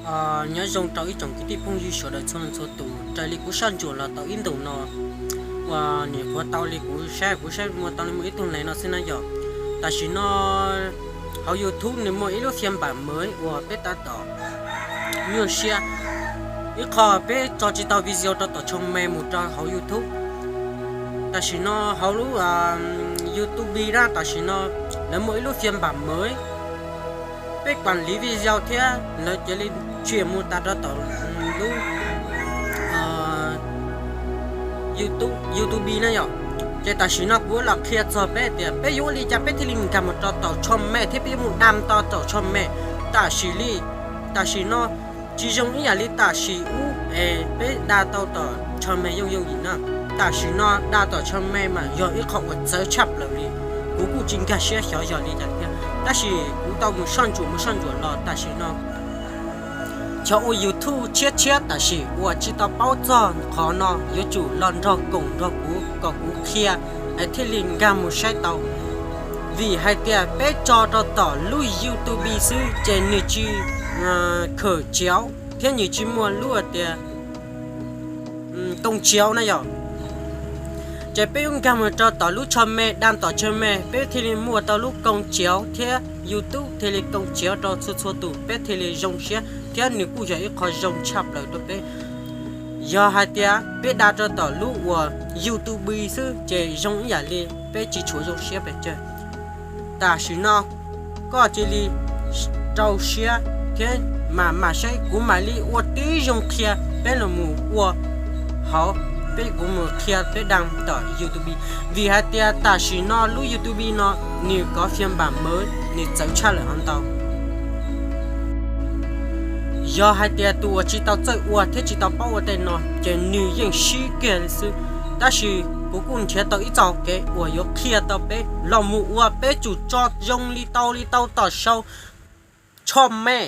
Nyob zoo rau ib tsoom kwv tij phooj ywg sawv daws txhua leej txhua tus, raws li kuv soj ntsuam los tau ib ntus no uas nim qhuav tau li kuv saib, kuv saib muaj tau li muaj ib tug neeg no xwb na yom. Tam sim no hauv YouTube nws muaj ib lub phiaj npam mawv uas peb tab tom nyuaj siab, ib qho peb tso tsis tau video rau tom tsho me mus rau hauv YouTube. Tam sim no hauv lub YouTube na, tam sim no lawv muaj ib lub phiaj npam mawv, peb kuam liv video thiab lawv cia li tshwm mus tas rau tom lub YouTube, YouTube na yom. Ces tam sim no kuv los qhia txog peb tias peb yuav ua li cas peb thiaj li nkag mus rau tom tsho me thiab peb yuav mus da tau tom tsho me. Tam sim li, tam sim no tsis zoo ib yam li tam sim ub es peb da tau tom tsho me yooj yooj yim na. Tam sim no da tom tsho me mas yog ib qho uas txawv tshaj plaws li. Kuv kuj tsis nkag siab xyov yog li cas thiab, tab sis kuv tau mus soj ntsuam mus soj ntsuam los tam sim no cov ua YouTube tshiab tshiab tam sim uas tsis tau paub txog qhov no yuav tsum los nrog koom nrog kuv kom kuv qhia es thiaj li nkag mus saib tau. Vim hais tias peb tso rau tom lub YouTube xwb ces nws tsis khawm tsiav thiab nws tsis muaj lub tias koom tsiav na yom. Ces peb yuav nkag mus rau tom lub tsho me, da tom tsho me peb thiaj li muaj tau lub koom tsiav thiab YouTube thiaj li koom tsiav rau txhua txhua tus, peb thiaj li zoo siab thiab nws kuj yog ib qho zoo tshaj plaws rau peb. Yog hais tias peb da rau tom lub uas YouTube xwb ces zoo ib yam li peb tsis tshua zoo siab pes tsawg. Tam sim no koj cia li rau siab thiab mam mam saib, kuv mam li ua tib zoo qhia peb los mus ua hauv, peb kuv mus qhia peb da tom YouTube. Vim hais tias tam sim no lub YouTube no nws kov phiaj npam mawv nws txawv tshaj lawm hov ntau. Yog hais tias tus uas tsis tau txawj ua thiab tsis tau paub ua tej no ces nws yeej sib kiag li xwb. Tab sis kuv kuj nrhiav tau ib txoj kev uas yuav qhia tau peb los mus ua, peb tsum tso zoo li tau li tau tom sau tsho me.